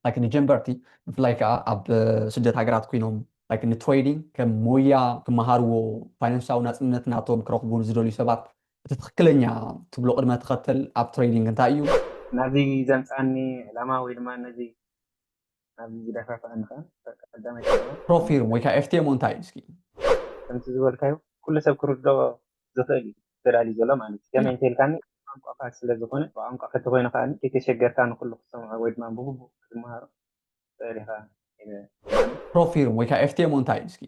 like ንጀንበርቲ ብፍላይ ከዓ ኣብ ስደት ሃገራት ኮይኖም like ንትሬዲንግ ከም ሞያ ክመሃርዎ ፋይናንሳዊ ናፅነት ናቶም ክረኽቡ ንዝደልዩ ሰባት እቲ ትኽክለኛ ትብሎ ቅድመ ተኸተል ኣብ ትሬዲንግ እንታይ እዩ? ናዚ ዘምፃኒ ዕላማ ወይ ድማ ነዚ ናዚ ዝደፋፍኣኒ ከዓ ቀዳማይ ቀዳማይ ፕሮፊርም ወይ ከዓ ኤፍቲኤምኦ እንታይ እዩ እስኪ? ከምቲ ዝበልካዮ ኩሉ ሰብ ክርድኦ ዝኽእል እዩ ተዳልዩ ዘሎ ማለት እዩ። ከመይ እንተልካኒ ቋንቋ ፋት ስለ ዝኾነ ብቋንቋ ፈቲ ኮይኑ ከዓ ከይተሸገርካ ንኩሉ ክሰምዖ ወይ ድማ ብግቡእ ክትመሃሮ ትኽእል ኢኻ ኢለ ፕሮፊርም ወይ ከዓ ኤፍቲኤምኦ እንታይ እዩ እስኪ?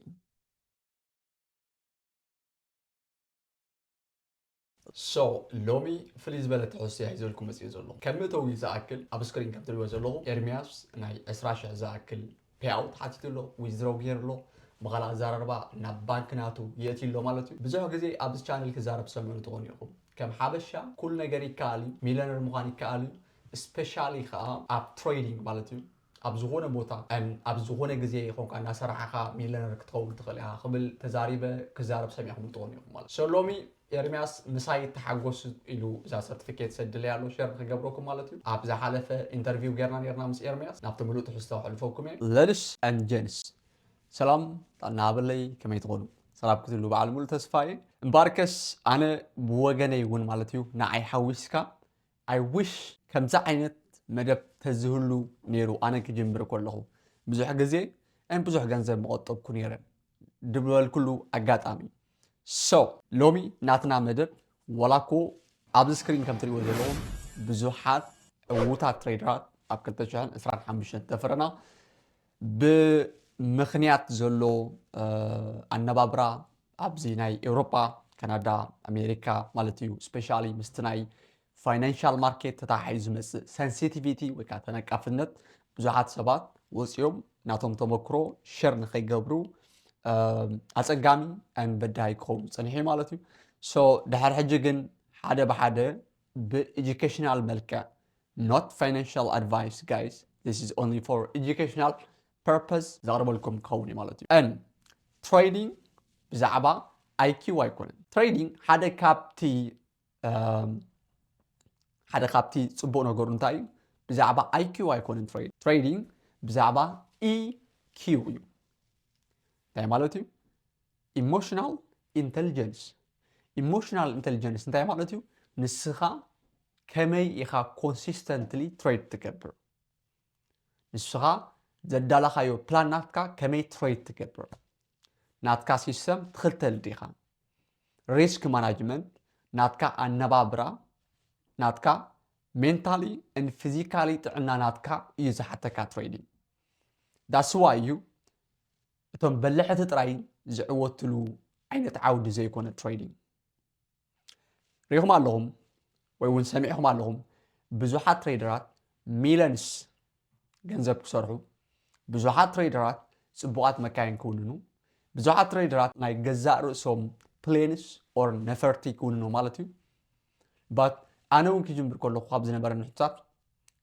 So ሎሚ ፍልይ ዝበለ ትሕዝቶ እየ ሒዘልኩም መፅእ ዘለኹ። ከም መእተዊ ዝኣክል ኣብ ስክሪን ከም ትሪእዎ ዘለኹም ኤርሚያስ ናይ ዕስራ ሽሕ ዝኣክል ፔኣውት ሓቲቱ ኣሎ፣ ዊዝድሮው ገይሩ ኣሎ። ብኻልእ ኣዘራርባ ናብ ባንክ ናቱ የእትዩ ኣሎ ማለት እዩ። ብዙሕ ግዜ ኣብዚ ቻነል ክዛረብ ትሰምዑ ትኾኑ ኢኹም። ከም ሓበሻ ኩሉ ነገር ይከኣል እዩ፣ ሚለነር ምዃን ይከኣል እዩ። ስፔሻሊ ከዓ ኣብ ትሬዲንግ ማለት እዩ። ኣብ ዝኾነ ቦታ ኣብ ዝኾነ ግዜ ይኾንካ እናሰራሕኻ ሚለነር ክትኸውን ትኽእል ኢኻ ክብል ተዛሪበ ክዛረብ ሰሚዕኹም ትኾኑ ኢኹም ማለት። So ሎሚ ኤርሚያስ ምሳይ ተሓጎስ ኢሉ እዛ ሰርቲፊኬት ሰድለይ ኣሎ ሸር ክገብረኩም ማለት እዩ። ኣብ ዝሓለፈ ኢንተርቪው ጌርና ኔርና ምስ ኤርሚያስ። ናብቲ ምሉእ ትሕዝቶ ክሕልፈኩም እየ። ሌዲስ ኤንድ ጀንትስ ሰላም ጥዕና ሃበለይ፣ ከመይ ትኾኑ? ሰላም ክትህሉ በዓል ሙሉ ተስፋ እየ። እምበኣርከስ ኣነ ብወገነይ እውን ማለት እዩ ንዓይ ሓዊስካ I wish ከምዚ ዓይነት መደብ ተዝህሉ ነይሩ ኣነ ክጅምር ከለኹ ብዙሕ ግዜ ን ብዙሕ ገንዘብ መቆጠብኩ ነይረ ድብለልኩሉ ኣጋጣሚ። So ሎሚ ናትና መደብ ዋላ እኮ ኣብዚ ስክሪን ከም ትሪእዎ ዘለኹም ብዙሓት ዕዉታት ትሬደራት ኣብ ክልተ ሽሕን ዕስራን ሓሙሽተን ተፈረና ብምኽንያት ዘሎ ኣነባብራ ኣብዚ ናይ ኤውሮጳ፣ ካናዳ፣ ኣሜሪካ ማለት እዩ። ስፔሻሊ ምስቲ ናይ ፋይናንሻል ማርኬት ተታሓሒዙ ዝመፅእ ሰንሲቲቪቲ ወይ ከዓ ተነቃፍነት ብዙሓት ሰባት ወፂኦም ናቶም ተመክሮ ሸር ንኸይገብሩ ኣፀጋሚ ን በዳሂ ክኸውን ፀኒሑ ማለት እዩ። So ድሕሪ ሕጂ ግን ሓደ ብሓደ ብኤጁኬሽናል መልክዕ not financial advice guys, this is only for educational purpose ዘቕርበልኩም ክኸውን እዩ ማለት እዩ። ን ትሬዲንግ ብዛዕባ ኣይኪው ኣይኮነን። ትሬዲንግ ሓደ ካብቲ ሓደ ካብቲ ፅቡቕ ነገሩ እንታይ እዩ? ብዛዕባ ኣይኪው ኣይኮነን። ትሬዲንግ ብዛዕባ ኢኪው እዩ። እንታይ ማለት እዩ? ኢሞሽናል ኢንቴሊጀንስ። ኢሞሽናል ኢንቴሊጀንስ እንታይ ማለት እዩ? ንስኻ ከመይ ኢኻ ኮንሲስተንትሊ ትሬድ ትገብር? ንስኻ ዘዳለኻዮ ፕላን ናትካ ከመይ ትሬድ ትገብር? ናትካ ሲስተም ትኽተል ዲኻ? ሪስክ ማናጅመንት ናትካ ኣነባብራ ናትካ ሜንታሊ ን ፊዚካሊ ጥዕና ናትካ እዩ ዝሓተካ ትሬዲንግ። ዳስዋ እዩ እቶም በለሕቲ ጥራይ ዝዕወትሉ ዓይነት ዓውዲ ዘይኮነ ትሬዲንግ። ሪኹም ኣለኹም ወይ እውን ሰሚዕኹም ኣለኹም ብዙሓት ትሬደራት ሚለንስ ገንዘብ ክሰርሑ፣ ብዙሓት ትሬደራት ፅቡቓት መካይን ክውንኑ፣ ብዙሓት ትሬደራት ናይ ገዛእ ርእሶም ፕሌንስ ኦር ነፈርቲ ክውንኑ ማለት እዩ። ባት ኣነ እውን ክጅምር ከለኹ ካብ ዝነበረ ንሕታት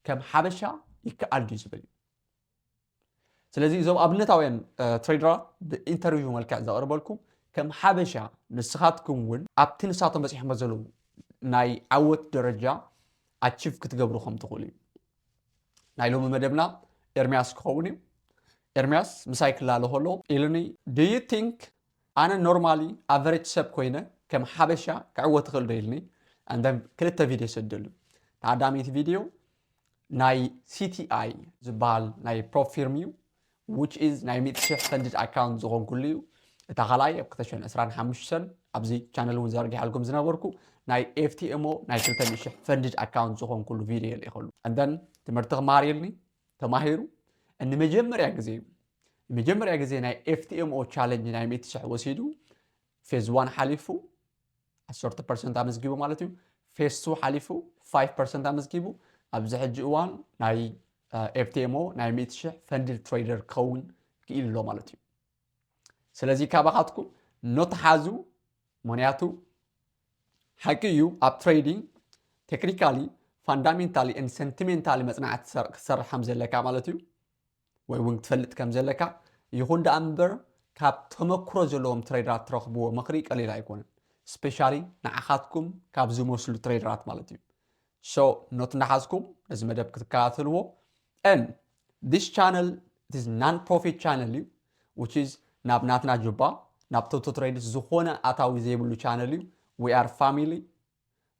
ከም ሓበሻ ይከኣል ድዩ ዝብል እዩ። ስለዚ እዞም ኣብነታውያን ትሬደራት ብኢንተርቪው መልክዕ ዘቕርበልኩም ከም ሓበሻ ንስኻትኩም እውን ኣብቲ ንሳቶም በፂሖሞ ዘለዉ ናይ ዓወት ደረጃ ኣቺቭ ክትገብሩ ከም ትኽእሉ እዩ። ናይ ሎሚ መደብና ኤርሚያስ ክኸውን እዩ። ኤርሚያስ ምሳይ ክላለ ከሎ ኢሉኒ do you think ኣነ ኖርማሊ ኣቨሬጅ ሰብ ኮይነ ከም ሓበሻ ክዕወት ይኽእል ዶ ኢልኒ። And then ክልተ ቪድዮ ሰደሉ። ቀዳመይቲ ቪድዮ ናይ ሲቲኣይ ዝበሃል ናይ ፕሮፊርም እዩ which is ናይ ሚእቲ ሽሕ ፈንድድ ኣካውንት ዝኾንኩሉ እዩ። እታ ካልኣይ ኣብ ክልተ ሽሕን ዕስራን ሓሙሽተን ኣብዚ ቻነል እውን ዘርጊሓልኩም ዝነበርኩ ናይ ኤፍቲኤምኦ ናይ ክልተ ሚእቲ ሽሕ ፈንድድ ኣካውንት ዝኾንኩሉ ቪድዮ የልኢኸሉ። And then ትምህርቲ ክመሃር ኢልኒ ተማሂሩ ንመጀመርያ ግዜ መጀመርያ ግዜ ናይ ኤፍቲኤምኦ ቻለንጅ ናይ ሚእቲ ሽሕ ወሲዱ ፌዝ ዋን ሓሊፉ ዓሰርተ ፐርሰንት ኣመዝጊቡ ማለት እዩ። ፌዝ ቱ ሓሊፉ ፋይቭ ፐርሰንት ኣመዝጊቡ ኣብዚ ሕጂ እዋን ናይ ኤፍቲኤምኦ ናይ ሚእቲ ሽሕ ፈንድድ ትሬደር ክኸውን ክኢሉ ኣሎ ማለት እዩ። ስለዚ ካባኻትኩም ኖት ሓዙ። ምክንያቱ ሓቂ እዩ ኣብ ትሬዲንግ ቴክኒካሊ ፋንዳሜንታሊ ን ሰንቲሜንታሊ መፅናዕቲ ክትሰርሕ ከም ዘለካ ማለት እዩ ወይ እውን ክትፈልጥ ከም ዘለካ። ይኹን ደኣ እምበር ካብ ተመክሮ ዘለዎም ትሬደራት ትረኽብዎ ምኽሪ ቀሊል ኣይኮነን። ስፔሻሊ ንዓኻትኩም ካብ ዝመስሉ ትሬደራት ማለት እዩ። So ኖት እናሓዝኩም ነዚ መደብ ክትከታተልዎ ን this channel is non profit channel እዩ, which is ናብ ናትና ጁባ ናብ ቶቶ ትሬድስ ዝኾነ ኣታዊ ዘይብሉ ቻነል እዩ። We are family።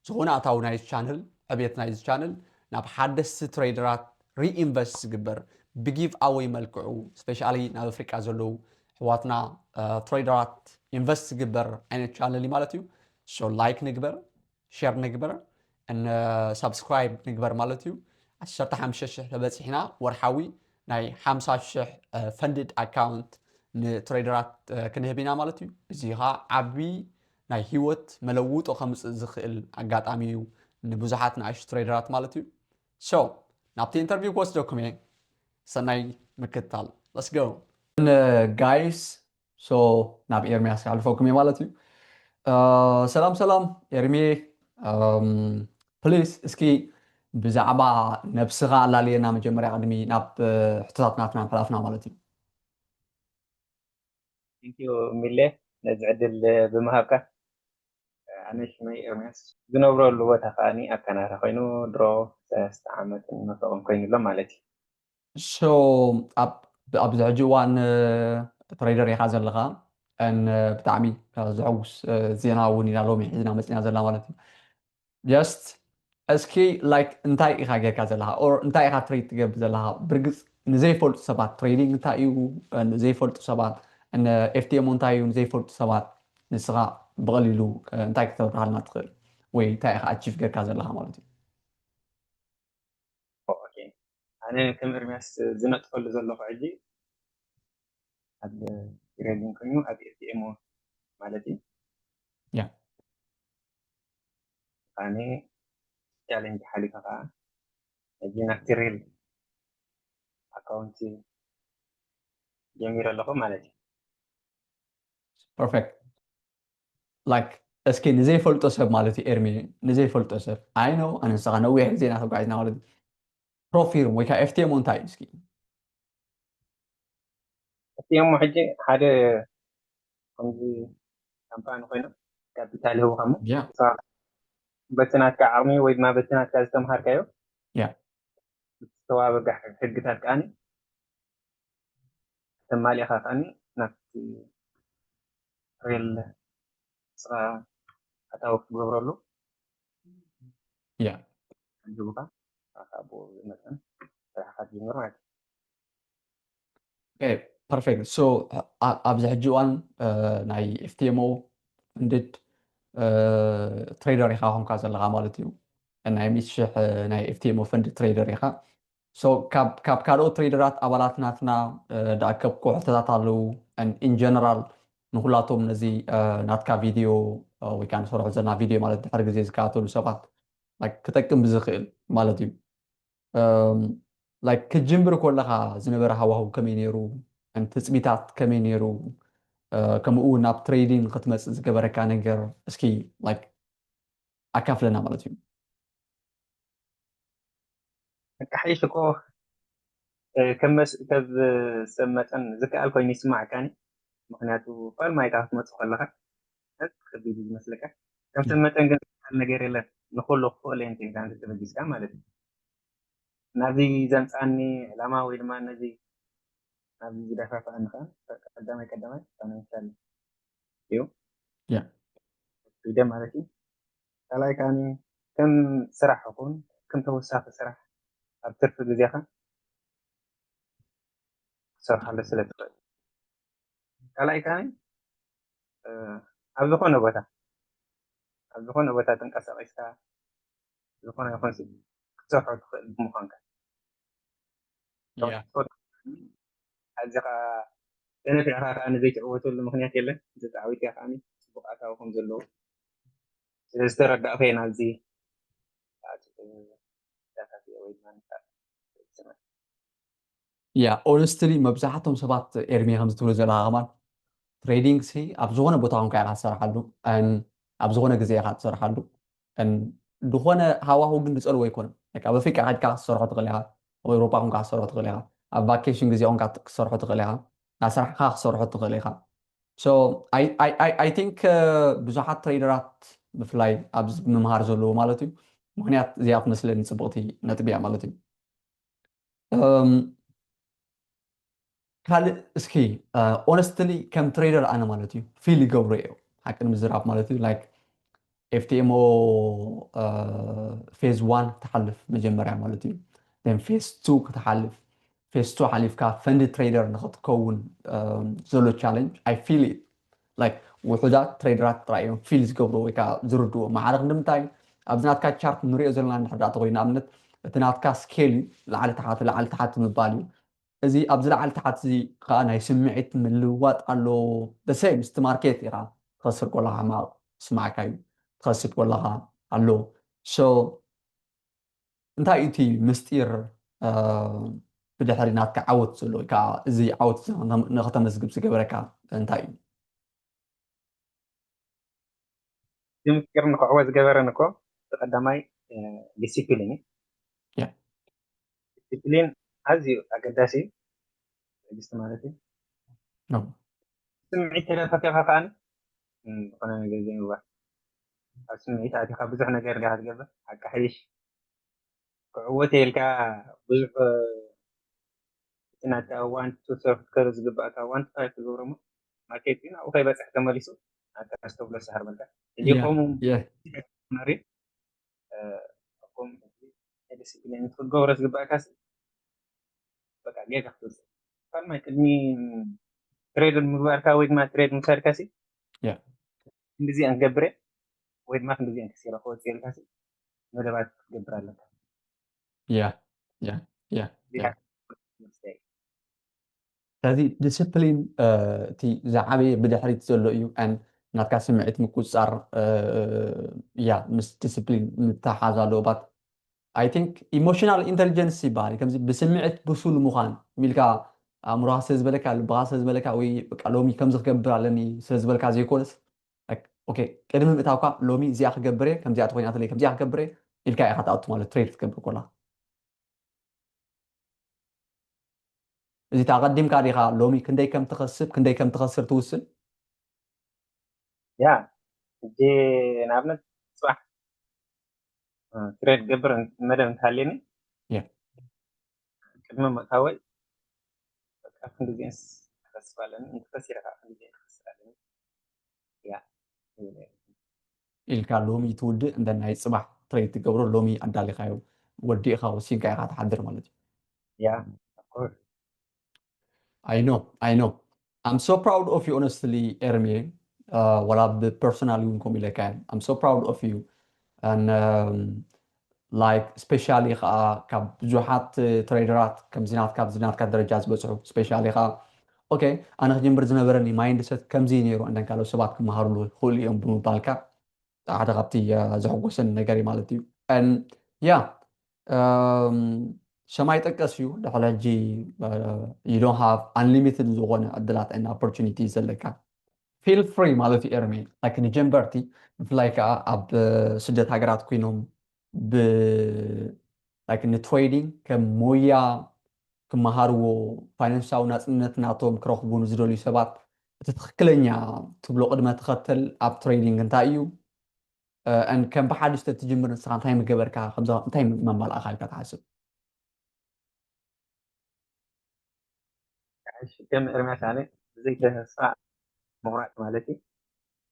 ዝኾነ ኣታዊ ናይ ቻነል፣ ዕብየት ናይ ቻነል ናብ ሓደስቲ ትሬደራት ሪኢንቨስት ዝግበር ብጊቭ ኣወይ መልክዑ፣ ስፔሻሊ ናብ ኣፍሪቃ ዘለዉ ኣሕዋትና ትሬደራት ኢንቨስት ዝግበር ዓይነት ቻነል እዩ ማለት እዩ። ሶ ላይክ ንግበር፣ ሸር ንግበር፣ ሳብስክራይብ ንግበር ማለት እዩ። ዓሰርተ ሓሙሽተ ሽሕ ተበፂሕና ወርሓዊ ናይ ሓምሳ ሽሕ ፈንድድ ኣካውንት ንትሬደራት ክንህብ ኢና ማለት እዩ። እዚ ከዓ ዓብዪ ናይ ህይወት መለውጦ ከምፅእ ዝኽእል ኣጋጣሚ እዩ ንብዙሓት ንኣሽቱ ትሬደራት ማለት እዩ። ሶ ናብቲ ኢንተርቪው ክወስደኩም እየ። ሰናይ ምክትታል። Let's go ጋይስ። ሶ ናብ ኤርሚያስ ክሕልፈኩም እየ ማለት እዩ። ሰላም ሰላም ኤርሚ፣ ፕሊስ እስኪ ብዛዕባ ነብስኻ ኣላልየና መጀመርያ ቅድሚ ናብ ሕቶታት ናትና ምሕላፍና ማለት እዩ። Thank you ሚሌ ነዚ ዕድል ብምሃብካ። ኣነ ሽመይ ኤርሚያስ ዝነብረሉ ቦታ ከዓኒ ኣብ ካናዳ ኮይኑ ድሮ ሰለስተ ዓመትን መፈቕን ኮይኑ ኣሎ ማለት እዩ። ሶ ኣብዚ ሕጂ እዋን ትሬደር ኢኻ ዘለኻ ን ብጣዕሚ ዘሐጉስ ዜና እውን ኢና ሎሚ ሒዝና መፅና ዘላ ማለት እዩ። ጀስት እስኪ ላይክ እንታይ ኢኻ ጌርካ ዘለኻ ኦር እንታይ ኢኻ ትሬድ ትገብር ዘለኻ? ብርግፅ ንዘይፈልጡ ሰባት ትሬዲንግ እንታይ እዩ ንዘይፈልጡ ሰባት፣ ኤፍቲኤም እንታይ እዩ ንዘይፈልጡ ሰባት ንስኻ ብቐሊሉ እንታይ ክተብርሃልና ትኽእል ወይ እንታይ ኢኻ ኣቺቭ ጌርካ ዘለኻ ማለት እዩ? ኣነ ከም ኤርሚያስ ዝነጥፈሉ ዘለኹ ሕጂ ኣብ ትሬዲንግ ኮይኑ ኣብ ኤፍቲኤም ማለት እዩ። ያ ኣነ ቻሌንጅ ሓሊፈ ከዓ ሕጂ ናብቲ ሪል ኣካውንቲ ጀሚረ ኣለኹ ማለት እዩ። ፐርፌክት። ላይክ እስኪ ንዘይፈልጦ ሰብ ማለት እዩ ኤርሚ፣ ንዘይፈልጦ ሰብ ኣይ ነው ኣነ ንስኻ ነዊሕ ግዜ ኢና ተጓዒዝና ማለት እዩ። ፕሮፊርም ወይ ከዓ ኤፍቲኤም እንታይ እዩ እስኪ? ኤፍቲኤም ሕጂ ሓደ ከምዚ ካምፓኒ ኮይኖም ካፒታል ይህቡኻ እሞ ያ በቲ ናትካ ዓቕሚ ወይ ድማ በቲ ናትካ ዝተምሃርካዮ ያ ዝተዋበጋ ሕግታት ከዓኒ ተማሊእኻ ከዓኒ ናብቲ ሪል ንስኻ ኣታዊ ክትገብረሉ ያ ይህቡኻ። ካብኡ መጠን ስራሕኻ ትጅምር ማለት እዩ። ኦኬ ፐርፌክት። ሶ ኣብዚ ሕጂ እዋን ናይ ኤፍቲኤምኦ ፈንድድ ትሬደር ኢኻ ኮንካ ዘለኻ ማለት እዩ። ናይ ሚእቲ ሽሕ ናይ ኤፍቲኤምኦ ፈንድድ ትሬደር ኢኻ። ሶ ካብ ካልኦት ትሬደራት ኣባላት ናትና ዝኣከብኩ ሕቶታት ኣለዉ። ኢን ጀነራል ንኩላቶም ነዚ ናትካ ቪድዮ ወይ ከዓ ንሰርሖ ዘለና ቪድዮ ማለት ድሕሪ ግዜ ዝከታተሉ ሰባት ክጠቅም ብዝኽእል ማለት እዩ። ላይክ ክትጅምር ከለኻ ዝነበረ ሃዋህው ከመይ ነይሩ? ትፅቢታት ከመይ ነይሩ? ከምኡ እውን ናብ ትሬዲንግ ክትመፅእ ዝገበረካ ነገር እስኪ ላይክ ኣካፍለና ማለት እዩ። ኣካሒሽ እኮ ከም ሰብ መጠን ዝከኣል ኮይኑ ይስማዓካኒ። ምክንያቱ ፋል ማይካ ክትመፅእ ከለካ ከቢድ እዩ ዝመስለካ። ከም ሰብ መጠን ግን ዝከኣል ነገር የለን። ንኩሉ ክኽእሎ እየ እንተኢልካ እንተተበጊስካ ማለት እዩ። ናብዚ ዘምፃኒ ዕላማ ወይ ድማ ነዚ ናብዚ ዝደፋፍኣኒ ከዓ ቀዳማይ ቀዳማይ ፋይናንሻል እዩ ያ ፍሪደም ማለት እዩ። ካልኣይ ከዓ ከም ስራሕ ይኹን ከም ተወሳኺ ስራሕ ኣብ ትርፊ ግዜኻ ክትሰርሓሉ ስለ ትኽእል። ካልኣይ ከዓ ኣብ ዝኾነ ቦታ ኣብ ዝኾነ ቦታ ተንቀሳቒስካ ዝኾነ ይኹን ክትሰርሖ ትኽእል ብምዃንካ ያ ኣዚኻ ተነፊዕካ ከዓ ንዘይትዕወተሉ ምክንያት የለን። እንተተዓዊትካ ከዓ ፅቡቅ ኣታዊ ከም ዘለዎ ስለዝተረዳእኩ እየ ናብዚ ኣቲየ ወይ ድማ ያ ኦነስትሊ መብዛሕቶም ሰባት ኤርሚ ከምዚ ትብሎ ዘለካ ከማን ትሬዲንግ ሲ ኣብ ዝኾነ ቦታ ኮንካ ኢካ ትሰርሓሉ ኣብ ዝኾነ ግዜ ኢካ ትሰርሓሉ ዝኾነ ሃዋሁ ግን ዝፀልዎ ኣይኮነን ኣብ ኣፍሪቃ ከድካ ክትሰርሖ ትኽእል ኢካ ኣብ ኤውሮጳ ኮንካ ክትሰርሖ ትኽእል ኢካ ኣብ ቫኬሽን ግዜ ኮንካ ክትሰርሖ ትኽእል ኢካ ናብ ስራሕካ ክትሰርሖ ትኽእል ኢካ ኣይ ቲንክ ብዙሓት ትሬደራት ብፍላይ ኣብዚ ምምሃር ዘለዎ ማለት እዩ ምክንያት እዚኣ ትመስለኒ ፅብቕቲ ነጥቢ እያ ማለት እዩ ካልእ እስኪ፣ ኦነስትሊ ከም ትሬደር ኣነ ማለት እዩ ፊል ይገብሮ እዮ፣ ሓቂ ንምዝራብ ማለት እዩ። ላይክ ኤፍቲኤምኦ ፌዝ ዋን ክትሓልፍ መጀመርያ ማለት እዩ። ን ፌዝ ቱ ክትሓልፍ፣ ፌዝ ቱ ሓሊፍካ ፈንድ ትሬደር ንክትከውን ዘሎ ቻለንጅ ኣይ ፊል ኢት። ላይክ ውሑዳት ትሬደራት ጥራይ እዮም ፊል ዝገብሩ ወይ ከዓ ዝርድኡ። ማዕረ ክንዲ ምንታይ ኣብዚ ናትካ ቻርት ንሪኦ ዘለና እንድሕር ደኣ ተኮይኑ ንኣብነት እቲ ናትካ ስኬል እዩ፣ ላዕሊ ታሓቲ ላዕሊ ታሓቲ ምባል እዩ። እዚ ኣብዚ ላዕሊ ታሓቲ እዚ ከዓ ናይ ስምዒት ምልውዋጥ ኣሎ። ደሰይ ምስቲ ማርኬት ኢኻ ትኸስር ኮለኻ ሕማቕ ስማዕካ እዩ፣ ትኸስር ኮለኻ ኣሎ። ሶ እንታይ እዩ እቲ ምስጢር ብድሕሪ ናትካ ዓወት ዘሎ ወይ ከዓ እዚ ዓወት ንክተመዝግብ ዝገበረካ እንታይ እዩ? እዚ ምስጢር ንክዕወት ዝገበረን እኮ እቲ ቀዳማይ ዲሲፕሊን እዩ። ዲሲፕሊን ኣዝዩ ኣገዳሲ እዩ። ትዕግስቲ ማለት እዩ። ስምዒት ተደፈፊኻ ከዓኒ ዝኾነ ነገር ዘይምግባር። ኣብ ስምዒት ኣቲኻ ብዙሕ ነገር ዲኻ ትገብር፣ ኣቃሕይሽ ክዕወት ኢልካ ብዙሕ እቲ ናትካ ዋን ቱ ሰርፍ ክትከዶ ዝግባእካ ዋን ቱ ፋይቭ ትገብሮ እሞ ማርኬት ግን ኣብኡ ከይበፅሕ ተመሊሱ ናትካ ዝተብሎ ሰሃር በልካ። እዚ ከምኡ መሪ ከምኡ ዲስፕሊን ክትገብሮ ዝግባእካ በቃ ጌጋ ክትወስድ ካልማይ ቅድሚ ትሬድ ምግባርካ ወይ ድማ ትሬድ ምውሳድካ ሲ ክንዲዚኣን ክገብር ወይ ድማ ክንዲዚኣን ከሲረ ክወፅእ ኢልካ መደባት ክትገብር ኣለካ። ያ ያ ያ ስለዚ ዲስፕሊን እቲ ዝዓበየ ብድሕሪት ዘሎ እዩ። ን ናትካ ስምዒት ምቁፅፃር ያ ምስ ዲስፕሊን ምተሓዝ ኣለዎ። ባት ኣይ ቲንክ ኢሞሽናል ኢንቴሊጀንስ ይበሃል። ከምዚ ብስምዒት ብሱል ምዃን ሚልካ ኣእምሮኻ ስለ ዝበለካ ልብኻ ስለ ዝበለካ ወይ በቃ ሎሚ ከምዚ ክገብር ኣለኒ ስለ ዝበልካ ዘይኮነስ ኦኬ ቅድሚ ምእታውካ ሎሚ እዚኣ ክገብር እየ ከምዚኣ ተኮይናትለይ ከምዚኣ ክገብር እየ ኢልካ ኢኻ ትኣቱ ማለት ትሬድ ክትገብር ኮላ እዚታ ኣቐዲምካ ዲኻ ሎሚ ክንደይ ከም ትኸስብ ክንደይ ከም ትኸስር ትውስን? ያ ሕጂ ንኣብነት ፅባሕ ትሬድ ገብር መደብ እንተሃልየኒ ቅድሚ ምእታወይ ክንዲዚአንስ ክኸስብ ኣለኒ እንተኸሲረ ከዓ ክንዲዚአን ክኸስር ኣለኒ ኢልካ ሎሚ ትውድእ እንደ ናይ ፅባሕ ትሬድ ትገብሮ ሎሚ ኣዳሊኻዮ ወዲእኻ ወሲንካ ኢኻ ትሓድር ማለት እዩ። ያ I know I know I'm so proud of you honestly ኤርሚ ወላ ብፐርሶናል እውን ከምኡ ኢለካ I'm so proud of you like ስፔሻሊ ከዓ ካብ ብዙሓት ትሬደራት ከምዚ ናትካ ኣብዚ ናትካ ደረጃ ዝበፅሑ ስፔሻሊ ከዓ ኦኬ ኣነ ክጅምር ዝነበረኒ ማይንድ ሰት ከምዚ ነይሩ እንደን ካልኦት ሰባት ክመሃርሉ ይኽእሉ እዮም ብምባልካ ሓደ ካብቲ ዘሐጎሰኒ ነገር እዩ ማለት እዩ። ያ ሰማይ ጠቀስ እዩ ድሕሪ ሕጂ you don't have unlimited ዝኾነ ዕድላት and opportunity ዘለካ feel free ማለት እዩ ኤርሚ like ንጀንበርቲ ብፍላይ ከዓ ኣብ ስደት ሃገራት ኮይኖም ብ like ንትሬዲንግ ከም ሞያ ክመሃርዎ ፋይናንሳዊ ናፅነት ናቶም ክረኽቡ ንዝደልዩ ሰባት እቲ ትኽክለኛ ትብሎ ቅድመ ተኸተል ኣብ ትሬዲንግ እንታይ እዩ? ን ከም ብሓድሽ ተትጅምር ንስኻ እንታይ ምገበርካ? ከምዚ እንታይ መማላእኻ ኢልካ ትሓስብ? ከም ኤርምያስ ኣነ ብዘይ ተስፋ ምቑራፅ ማለት እዩ።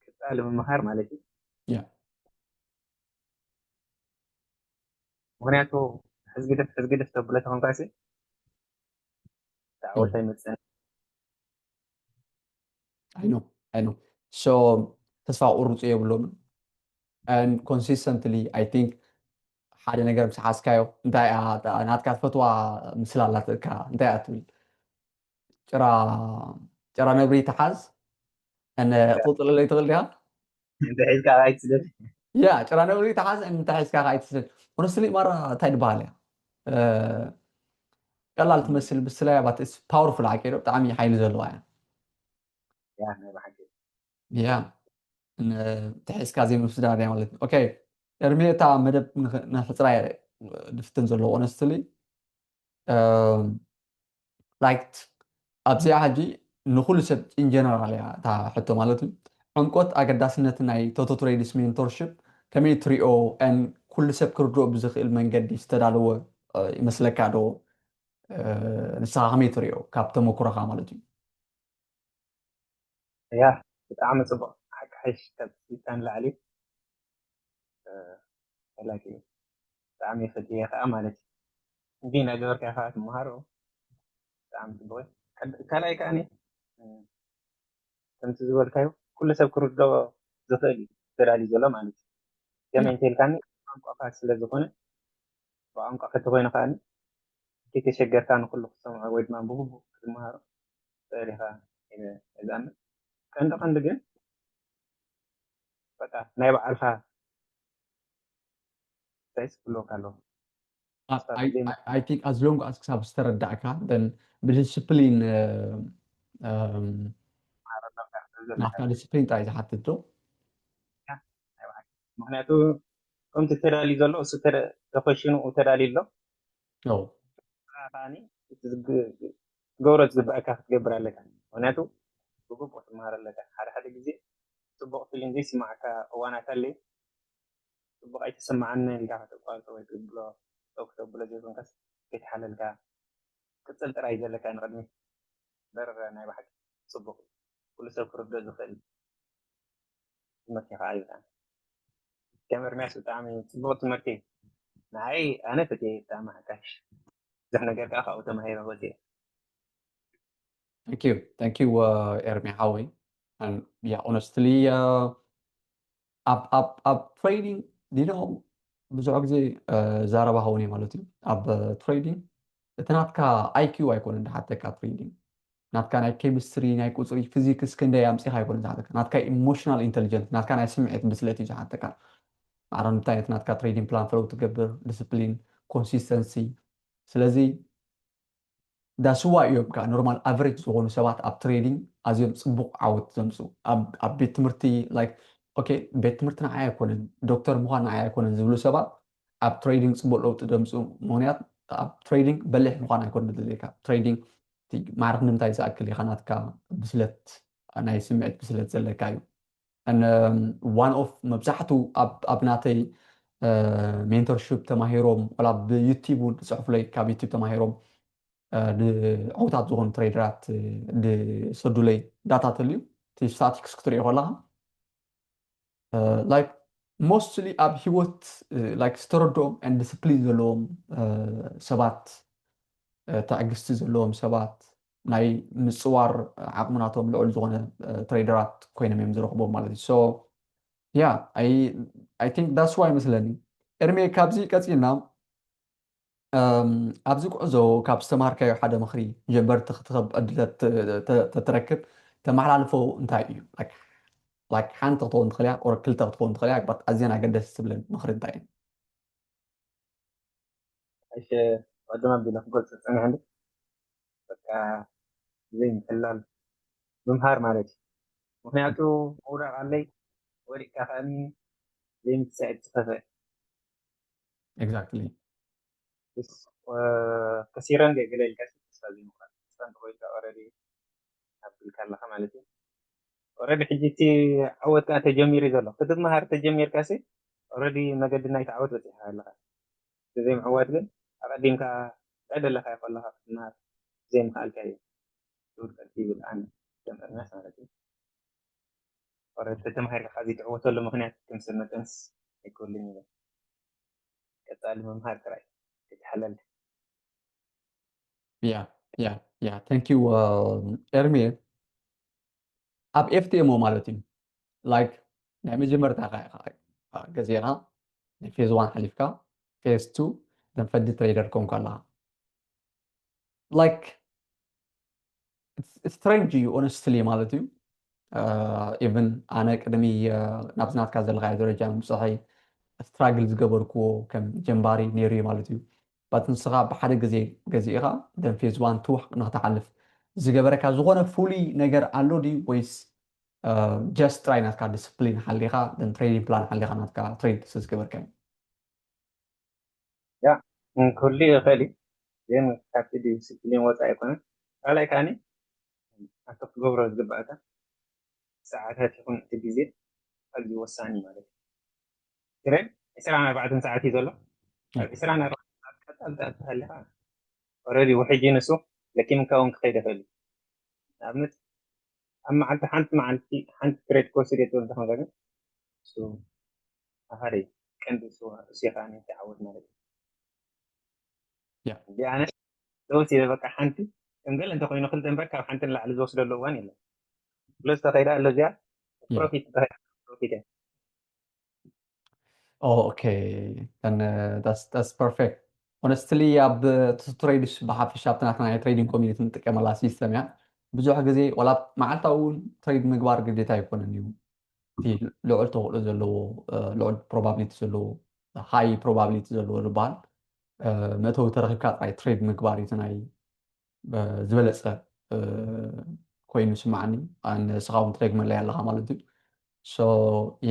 ቀፃሊ ምምሃር ማለት እዩ። ያ ምክንያቱ ሕዝግድፍ ሕዝግድፍ ተብሎ ተኾንካሲ ተዓወት ኣይመፅእን። I know I know so ተስፋ ቁርፁ የብሎምን and consistently I think ሓደ ነገር ምስ ሓዝካዮ እንታይ እያ ናትካ ትፈትዋ ምስላ ኣላትካ እንታይ እያ ትብል ጭራ ጭራ ነብሪ ትሓዝ እነ ቁፅለለይ ትኽእል ዲኻ እንተሒዝካ ኣይትስደድ ያ ጭራ ነብሪ ትሓዝ እንተ ሒዝካ ከዓ ኣይትስደድ honestly ማራ እንታይ ዝበሃል እያ ቀላል ትመስል ብስላ እያ but it's powerful ሓቂ ዶ ብጣዕሚ ሓይሊ ዘለዋ እያ ያ ናይ ብሓቂ ያ ተሒዝካ ዘይምስዳድ እያ ማለት ኦኬ ኤርሚ እታ መደብ ንሕፅራ ድፍትን ዘለዎ honestly like ኣብዚኣ ሕጂ ንኩሉ ሰብ in general እያ እታ ሕቶ ማለት እዩ ዕምቆት ኣገዳስነት ናይ ቶቶ ትሬድስ ሜንቶርሽፕ ከመይ ትሪኦ ን ኩሉ ሰብ ክርድኦ ብዝኽእል መንገዲ ዝተዳለወ ይመስለካ ዶ ንስኻ ከመይ ትሪኦ ካብ ተመክሮኻ ማለት እዩ? ያ ብጣዕሚ ፅቡቅ ሓቂ ሓይሽ ካብ ስልጣን ላዕሊ ፈላጊ እዩ። ብጣዕሚ ፈትየ ከዓ ማለት እዩ። እንዲ እናገበርካ ከዓ ትመሃሮ ብጣዕሚ ፅቡቅ እዩ። ካልኣይ ከዓ ከምቲ ዝበልካዮ ኩሉ ሰብ ክርዶ ዝኽእል እዩ ተዳልዩ ዘሎ ማለት እዩ። ከመይ እንተልካኒ ቋንቋካ ስለ ዝኾነ ብቋንቋ ከተኮይኑ ከዓ ከይተሸገርካ ንኩሉ ክትሰምዖ ወይ ድማ ብግቡእ ክትመሃሮ ትኽእል ኢኻ ኢለ እዝኣምን። ቀንዲ ቀንዲ ግን በቃ ናይ ባዕልኻ ሳይስ ክብለካ ኣለኹ። I think as long as ክሳብ ዝተረዳእካ then ብዲስፕሊን ናፍታ ዲስፕሊን ጥራይ ዝሓትት ዶ? ምክንያቱ ከምቲ ተዳልዩ ዘሎ እሱ ተኮሽኑ ተዳልዩ ኣሎ ከዓኒ ገብሮ ዝግበኣካ ክትገብር ኣለካ። ምክንያቱ ብግቡእ ትመሃር ኣለካ። ሓደ ሓደ ግዜ ፅቡቅ ፊሊንግ ዘይስማዓካ እዋናት ኣለ። ፅቡቅ ኣይተሰማዓኒ ኢልካ ከተቋርፆ ወይ ክትብሎ ሰው ክተብሎ ዘይኮንካስ ከይተሓለልካ ቅፅል ጥራይ ዘለካ ንቅድሚት በር ናይ ብሓቂ ፅቡቅ ኩሉ ሰብ ክርዶ ዝኽእል ትምህርቲ ከዓ ይብላን ከም ኤርሚያስ ብጣዕሚ ፅቡቅ ትምህርቲ ንዓይ ኣነ ፈትየ ብጣዕሚ ሓካሽ ብዙሕ ነገር ከዓ ካብኡ ተማሂረ ወፅየ Thank you, thank you, ኤርሚ ሓወይ። Yeah, honestly, ኣብ ኣብ ኣብ trading ዲኖ ብዙሕ ግዜ ዛረባ ኸውን እየ ማለት እዩ። ኣብ trading እቲ ናትካ I Q ኣይኮነን ዝሓተካ trading ናትካ ናይ ኬሚስትሪ ናይ ቁፅሪ ፊዚክስ ክንደይ ኣምፂኻ ኣይኮነን ዝሓተካ ናትካ emotional intelligence ናትካ ናይ ስምዒት ብስለት እዩ ዝሓተካ። ማዕረ እንታይ ናትካ trading plan follow ትገብር discipline consistency ስለዚ that's why እዮም ከዓ normal average ዝኾኑ ሰባት ኣብ trading ኣዝዮም ፅቡቅ ዓወት ዘምፅኡ ኣብ ቤት ትምህርቲ like okay ቤት ትምህርቲ ንዓይ ኣይኮነን ዶክተር ምዃን ንዓይ ኣይኮነን ዝብሉ ሰባት ኣብ trading ፅቡቅ ለውጢ ዘምፅኡ ምክንያት ኣብ trading በሊሕ ምዃን ኣይኮነ ዘድልየካ trading ማዕረፍ ንምንታይ ዝኣክል ኢኻ ናትካ ብስለት ናይ ስምዒት ብስለት ዘለካ እዩ one of መብዛሕቱ ኣብ ናተይ mentorship ተማሂሮም ወላ ብ YouTube እውን ዝፅሕፉለይ ካብ YouTube ተማሂሮም ንዕውታት ዝኾኑ ትሬደራት ዝሰዱለይ ዳታ ተልዩ እቲ statistics ክትሪኦ ከለካ like mostly ኣብ ሂወት like ዝተረድኦም and discipline ዘለዎም ሰባት ትዕግስቲ ዘለዎም ሰባት ናይ ምፅዋር ዓቕምናቶም ልዑል ዝኾነ ትሬደራት ኮይኖም እዮም ዝረኽቦም ማለት እዩ so yeah I think that's why ይመስለኒ ኤርሜ ካብዚ ቀፂልና ኣብዚ ጉዕዞ ካብ ዝተማሃርካዮ ሓደ ምኽሪ ጀመርቲ ክትኸብ ዕድለት ተትረክብ ተመሓላልፎ እንታይ እዩ like ሓንቲ ክትኸውን ትኽእል እያ or ክልተ ክትኸውን ትኽእል እያ but ኣዝየን ኣገደስ ትብለን ምኽሪ እንታይ እዩ እሺ ቀደም ኣቢለ ክገልፅ ፀኒሐ በቃ ዘይምሕላል ምምሃር ማለት እዩ ምክንያቱ ምውዳቅ ኣለይ ወዲቅካ ከኣኒ ዘይምትስዕድ ትኸፍእ exactly ከሲረ እንደ ገለ ኢልካ ተስፋ ዘይምቁራፅ ተስፋ እንተኮይንካ already ኣቢልካ ኣለካ ማለት እዩ already ሕጂ እቲ ዓወት ከዓ ተጀሚሩ ዘሎ ክትመሃር ተጀሚርካ ሲ already መገዲ ናይቲ ዓወት በፂሕካ ኣለካ ዘይምዕዋት ግን ኣቀዲምካ እንታይ ደለካ ይኮለካ ክትመሃር ዘይምክኣልካ እዩ ትውድቀት ይብል ኣነ ከም እርናስ ማለት እዩ ወረድ ተተማሂርካ ካብዚ ትዕወተሉ ምክንያት ከም ሰብ መጠንስ ኣይክህሉን ይብል ቀፃሊ ምምሃር ጥራይ ከይተሓለል yeah yeah yeah thank you ኤርሚ ኣብ ኤፍቲኤምኦ ማለት እዩ like ናይ መጀመርታ ገዜኻ ናይ phase one ሓሊፍካ phase two ደንፈዲ ትሬደር ኮንካ ኣለኻ like strange እዩ honestly ማለት እዩ even ኣነ ቅድሚ ናብዚ ናትካ ዘለካዮ ደረጃ ምብፅሐይ struggle ዝገበርክዎ ከም ጀምባሪ ነይሩ እዩ ማለት እዩ but ንስኻ ብሓደ ግዜ ገዚእኻ then phase one two ንክትሓልፍ ዝገበረካ ዝኾነ ፍሉይ ነገር ኣሎ ድዩ ወይስ just ጥራይ ናትካ discipline ሓሊኻ then trading plan ሓሊኻ ናትካ trade ስለዝገበርካዮ ያ ክህሉ ይኽእል እዩ ግን ካብቲ ዲስፕሊን ወፃኢ ኣይኮነን ካልኣይ ከዓኒ ኣብቲ ክትገብሮ ዝግባእካ ሰዓታት ይኹን እቲ ግዜ ኣዝዩ ወሳኒ ማለት እዩ ትሬድ ዕስራን ኣርባዕተን ሰዓት እዩ ዘሎ ኣብ ዕስራን ኣርባዕተን ሰዓት ቀፃል ተሃሊኻ ኦረዲ ውሕጅ ንሱ ለኪምካ እውን ክኸይድ ይኽእል እዩ። ንኣብነት ኣብ መዓልቲ ሓንቲ መዓልቲ ሓንቲ ትሬድ ክወስድ እየ ትብል እንተኾንካ ግን እሱ ኣኻደ ቀንዲ እሱ እሱ ከዓ ነቲ ዓወት ማለት እዩ። Yeah. እዚኣነ ለውስ ኢለ በቃ ሓንቲ ከም ገለ እንተኮይኑ ክልተ እምበር ካብ ሓንቲ ንላዕሊ ዝወስደሉ እዋን የለን። ፕለስ ተኸይዳ ኣሎ እዚኣ Yeah. ፕሮፊት ተኸይዳ ፕሮፊት እያ። Oh, okay. Then uh, that's that's perfect. Honestly, ኣብ ትሬድስ ብሓፈሻ ኣብቲ ናትና ናይ ትሬዲንግ ኮሚኒቲ ንጥቀመላ ሲስተም እያ። ብዙሕ ግዜ ዋላ መዓልታዊ እውን ትሬድ ምግባር ግዴታ ኣይኮነን እዩ። እቲ ልዑል ተኽእሎ ዘለዎ ልዑል ፕሮባብሊቲ ዘለዎ ሃይ ፕሮባብሊቲ ዘለዎ ዝበሃል መእተዊ ተረኺብካ ጥራይ ትሬድ ምግባር እዩ ናይ ዝበለፀ ኮይኑ ስማዕኒ ንስኻ እውን ትደግመለይ ኣለኻ ማለት እዩ። So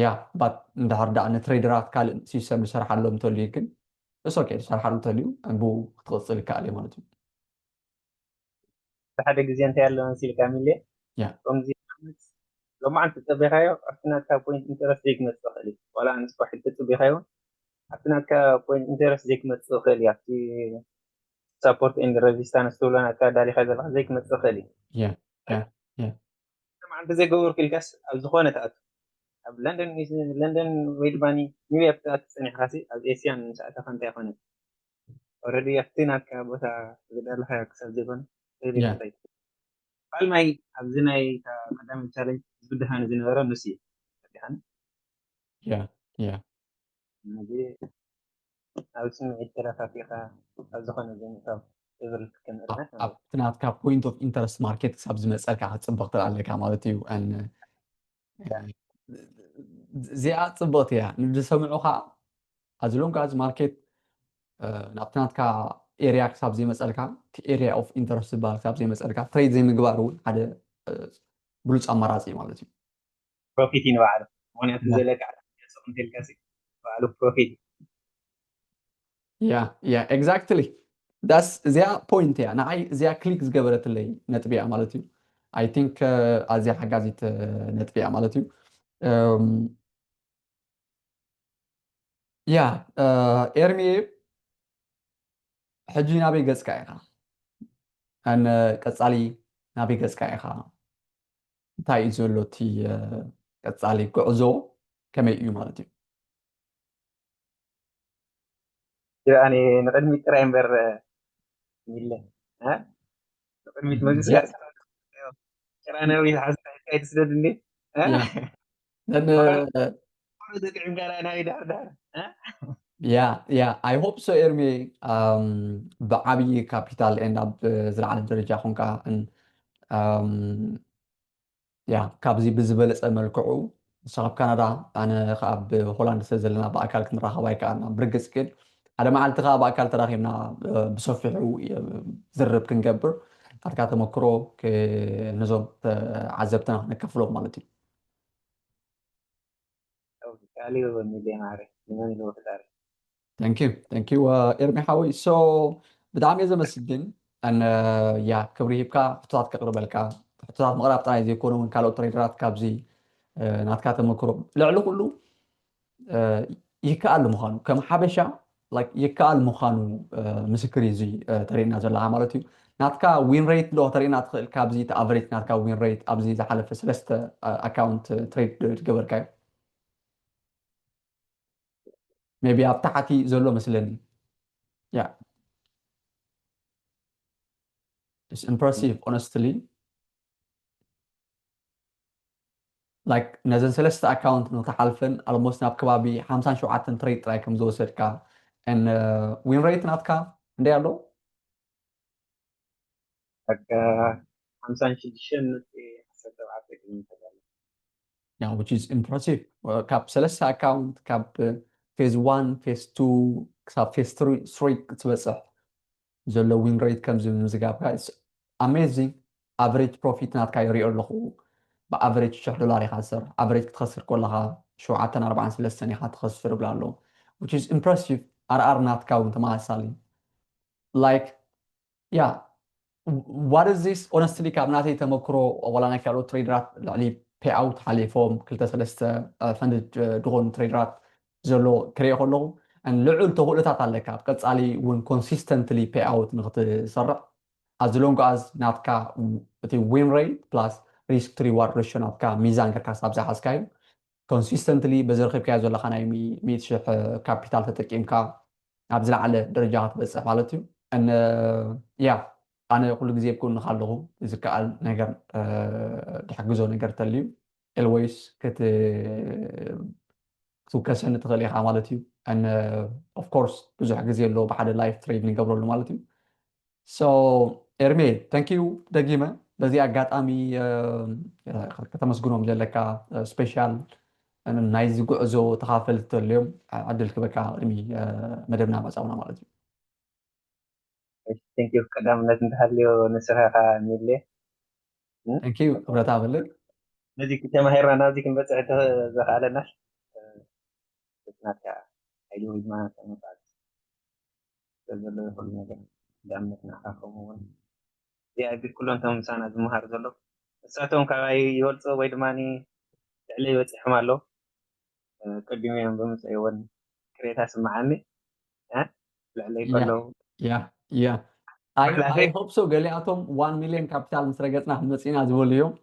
yeah, but እንድሕር ደኣ ንትሬደራት ካልእ ሲስተም ዝሰርሓሎም እንተልዩ ግን እስ ኦኬ ዝሰርሓሉ እንተልዩ ብኡ ክትቕፅል ይከኣል እዩ ማለት እዩ። ሓደ ግዜ እንታይ ኣሎ መሲልካ ሚልየ Yeah. ከምዚ ሎማዓንቲ ተፀቢኻዮ ኣብቲ ናትካ ፖይንት ኢንተረስት ዘይክመፅእ ይኽእል እዩ። ዋላ ንስኳ ሕጂ ተፀቢኻዮ ኣብቲ ናትካ ፖይንት ኢንተረስት ዘይክመፅእ ይኽእል እዩ። ኣብቲ ሳፖርት ኤንድ ሬዚስታንስ ትብሎ ናትካ ዳሊኻ ዘለካ ዘይክመፅእ ይኽእል እዩ። Yeah, yeah, yeah. መዓልቲ ዘይገበርኩ ኢልካስ ኣብ ዝኾነ ትኣቱ ኣብ ለንደን ለንደን ወይ ድማ ኒውዮርክ ትኣቱ ፀኒሕካሲ ኣብ ኤስያን ምስ ኣተኻ እንታይ ይኾነ ኦረዲ ኣብቲ ናትካ ቦታ ዝዳለኻ ክሳብ ዘይኮነ Yeah. ካልማይ ኣብዚ ናይ እታ ቀዳማይ ቻለንጅ ዝብድሃኒ ዝነበረ ንሱ እዩ ፈቲሓኒ Yeah, yeah. እዚ ኣብ ስምዒት ተረፋፊኻ ኣብ ዝኾነ ዘይምእታው ዝብል ክንርና ኣብቲ ናትካ ፖይንት ኦፍ ኢንተረስት ማርኬት ክሳብ ዝመፀልካ ክትፅበቅ ትኽእል ኣለካ ማለት እዩ። And እዚኣ ፅብቕቲ እያ ንዝሰምዑ ከዓ ኣዝሎም ከዓ ማርኬት ናብቲ ናትካ ኤሪያ ክሳብ ዘይመፀልካ እቲ ኤሪያ ኦፍ ኢንተረስት ዝበሃል ክሳብ ዘይመፀልካ ትሬድ ዘይምግባር እውን ሓደ ብሉፅ ኣማራፂ እዩ ማለት እዩ። ፕሮፊት እዩ ንባዕሉ ምክንያቱ ዘለካ ሱቅ እንተልካሲ ባዕሉ ፕሮፊት Yeah, yeah, exactly. That's እዚኣ ፖይንት እያ ንዓይ እዚኣ ክሊክ ዝገበረትለይ ነጥቢ እያ ማለት እዩ። I think ኣዝያ ሓጋዚት ነጥቢ እያ ማለት እዩ። ያ ኤርሚ ሕጂ ናበይ ገፅካ ኢኻ? ቀፃሊ ናበይ ገፅካ ኢኻ? እንታይ እዩ ዘሎ እቲ ቀፃሊ ጉዕዞ ከመይ እዩ ማለት እዩ? ኣነ ንቅድሚት ጥራይ እምበር ሚለ ንቅድሚት መግስቲ ጭራ ነዊሕ ሓዝካ ኣይትስደድ እንዴ ጥዕምካ ናይ ዳር ዳር ያ ያ I hope so ኤርሚ ብዓብዪ ካፒታል and ኣብ ዝለዓለ ደረጃ ኮንካ ያ ካብዚ ብዝበለፀ መልክዑ ንስኻ ኣብ ካናዳ ኣነ ከዓ ኣብ ሆላንድ ስለ ዘለና ብኣካል ክንራኸብ ኣይከኣልና። ብርግፅ ግን ሓደ መዓልቲ ከዓ ብኣካል ተራኺብና ብሰፊሑ ዝርርብ ክንገብር ናትካ ተመክሮ ነዞም ተዓዘብትና ክነካፍሎም ማለት እዩ። ቃል ይበበኒ ዘይማረ ንመን ኢልዎ ፈጣሪ Thank you, thank you ኤርሚ ሓወይ። So ብጣዕሚ እየ ዘመስግን። ያ ክብሪ ሂብካ ሕቶታት ከቅርበልካ ሕቶታት ምቅራብ ጥራይ ዘይኮነ እውን ካልኦት ትሬደራት ካብዚ ናትካ ተመክሮ ልዕሊ ኩሉ ይከኣል ምዃኑ ከም ሓበሻ ይከኣል ምዃኑ ምስክር እዩ እዚ ተርእና ዘለካ ማለት እዩ። ናትካ ዊን ሬት ዶ ተርእና ትኽእል ካብዚ እቲ ኣቨሬጅ ናትካ ዊን ሬት ኣብዚ ዝሓለፈ ሰለስተ ኣካውንት ትሬድ ዝገበርካዮ maybe ኣብ ታሕቲ ዘሎ መስለኒ yeah it's impressive honestly like ነዘን ሰለስተ ኣካውንት ንክትሓልፈን almost ናብ ከባቢ ሓምሳን ሸውዓተን ትሬድ ጥራይ ከም ዝወሰድካ ን ዊን ሬት ናትካ እንደ ኣሎ ሓምሳን ሽዱሽተን ነጥቢ ዓሰርተ ኣርባዕተ yeah which is impressive ካብ ሰለስተ ኣካውንት ካብ ፌዝ ዋን ፌዝ ቱ ክሳብ ፌዝ ትሪ ክትበፅሕ ዘሎ ዊን ሬት ከምዚ ምዝጋብካ ኣሜዚንግ። ኣቨሬጅ ፕሮፊት ናትካ ይሪኦ ኣለኹ። ብኣቨሬጅ ሽሕ ዶላር ኢኻ ዝሰርሕ ኣቨሬጅ ክትኸስር ከለኻ ሸውዓተን ኣርባዓን ሰለስተን ኢኻ ትኸስር ብላ ኣሎ which is impressive። ኣርኣር ናትካ እውን ተመሳሳሊ like yeah what is this honestly ካብ ናተይ ተመክሮ ዋላ ናይ ካልኦት ትሬደራት ልዕሊ ፔኣውት ሓሊፎም ክልተ ሰለስተ ፈንድድ ዝኾኑ ትሬደራት ዘሎ ክሪኦ ከለኹ ልዑል ተኽእሎታት ኣለካ ኣብ ቀፃሊ እውን consistently pay out ንክትሰርዕ። As long as ናትካ እቲ win rate plus risk to reward ratio ናትካ ሚዛን ጌርካ ስብ ዝሓዝካዩ consistently በዚ ረኺብካዮ ዘለካ ናይ ሚእቲ ሽሕ ካፒታል ተጠቂምካ ኣብ ዝለዓለ ደረጃ ክትበፅሕ ማለት እዩ። ያ ኣነ ኩሉ ግዜ ኣብ ጎንካ ኣለኹ። ዝከኣል ነገር ዝሕግዞ ነገር ተልዩ always ክትውከሰኒ ትኽእል ኢኻ ማለት እዩ። Of course ብዙሕ ግዜ ኣሎ ብሓደ live trade ንገብረሉ ማለት እዩ። So ኤርሜ thank you ደጊመ በዚ ኣጋጣሚ ከተመስግኖም ዘለካ special ናይዚ ጉዕዞ ተኻፈልቲ ተልዮም ዕድል ክበካ ቅድሚ መደብና መፃውና ማለት እዩ። Thank you ቀዳምነት እንተሃልዮ ንስኻ ሚሌ Thank you ክብረት ኣበልል ነዚ ተማሂርና ናብዚ ክንበፅሕ ዘኽኣለና ናትካ ሓይሊ ወይ ድማ ተመጣጥ ዘሎ ይኽእሉ ነገር ዳምነት ንዓኻ ከምኡ እውን እዚኣ እግድ ኩሎም እቶም ምሳና ዝመሃሩ ዘለዉ እሳቶም ካባይ ይበልፁ ወይ ድማ ልዕለይ በፂሖም ኣለዉ ቀዲሞም ብምፅእ እውን ቅሬታ ስምዓኒ ልዕለይ ከለዉ I hope so ገሊኣቶም one million capital ምስ ረገፅና ክንመፅእና ዝበሉ እዮም።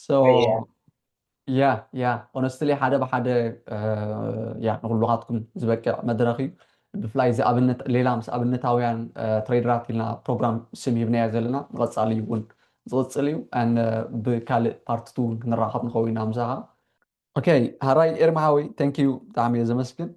So yeah yeah honestly ሓደ ብሓደ ንኩሉኻትኩም ዝበቅዕ መድረኽ እዩ። ብፍላይ እዚ ኣብነት ሌላ ምስ ኣብነታውያን ትሬደራት ኢልና ፕሮግራም ስም ሂብናዮ ዘለና ንቐፃሊ እውን ዝቕፅል እዩ። ብካልእ part two እውን ክንራኸብ ንኸውን ኢና ምሳኻ። Okay ሀራይ ኤርሚ ሓወይ thank you ብጣዕሚ እየ ዘመስግን።